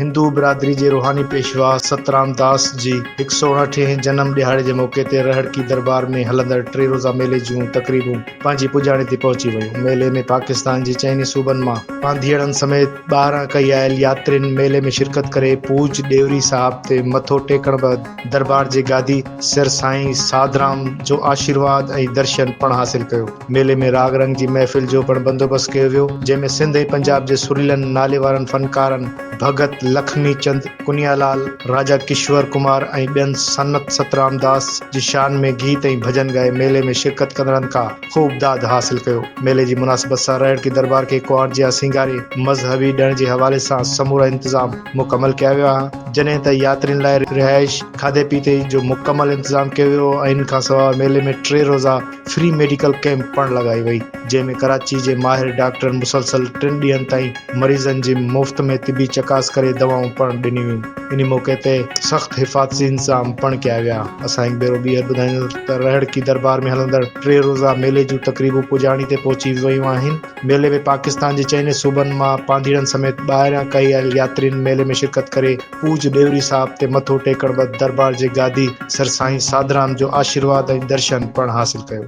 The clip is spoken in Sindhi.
هندو برادري جي روحاني پيشوا سترام داس جي هڪ سئو اڻهٺين جنم ڏهاڙي جي موقعي تي رهڙڪي دربار ۾ هلندڙ ٽي روزه ميلي جون تقريبون پنهنجي پڄاڻي تي پهچي ويون. ميلي ۾ پاڪستان جي چئني صوبن مان پانڌيئڙن سميت ٻاهران ڪهي آيل ياترين ميلي ۾ شرڪت ڪري پوڄ ڏيوري صاحب تي مٿو ٽيڪڻ بعد دربار جي گادي سر سائين ساڌرام جو آشيرواد ۽ درشن پڻ حاصل ڪيو. ميلي ۾ راڳ رنگ جي محفل جو پڻ بندوبست ڪيو ويو، جنهن ۾ سنڌ ۽ پنجاب جي سريلن ناليوارن فنڪارن ڀڳت لکمي چند، ڪنيا لال، راجا ڪشور ڪمار ۽ ٻين سنت سترام داس جي شان ۾ گيت ۽ ڀڄن ڳائي ميلي ۾ شرڪت ڪندڙن کان خوب داد حاصل ڪيو. ميلي جي مناسبت سان رهڙڪي دربار کي ڪنوار جيان سينگاري مذهبي ڏڻ جي حوالي سان سمورا انتظام مڪمل ڪيا ويا، جڏهن ته ياترين لاء رهائش، کاڌي پيتي جو مڪمل انتظام ڪيو ويو ۽ ان کانسواء ميلي ۾ ٽي روزه فري ميڊيڪل ڪئمپ پڻ لڳائي وئي، جنهن ۾ ڪراچي جي ماهر ڊاڪٽرن مسلسل ٽن ڏينهن تائين مريضن جي مفت ۾ طبي چڪاس ڪري دوائون پڻ ڏنيون ويون. انهي موقعي تي سخت حفاظتي انتظام پڻ ڪيا ويا. اسان هڪ ڀيرو ٻيهر ٻڌائينداسين ته رهڙڪي دربار ۾ هلندڙ ٽي روزه ميلي جون تقريبون پڄاڻي تي پهچي ويون آهن. ميلي ۾ پاڪستان جي چئني صوبن مان پانڌيئڙن سميت ٻاهريان ڪهي آيل ياترين ميلي ۾ شرڪت ڪري پوڄ ڏيوري صاحب تي مٿو ٽيڪڻ بعد دربار جي گادي سر سائين ساڌرام جو آشيرواد ۽ درشن پڻ حاصل ڪيو.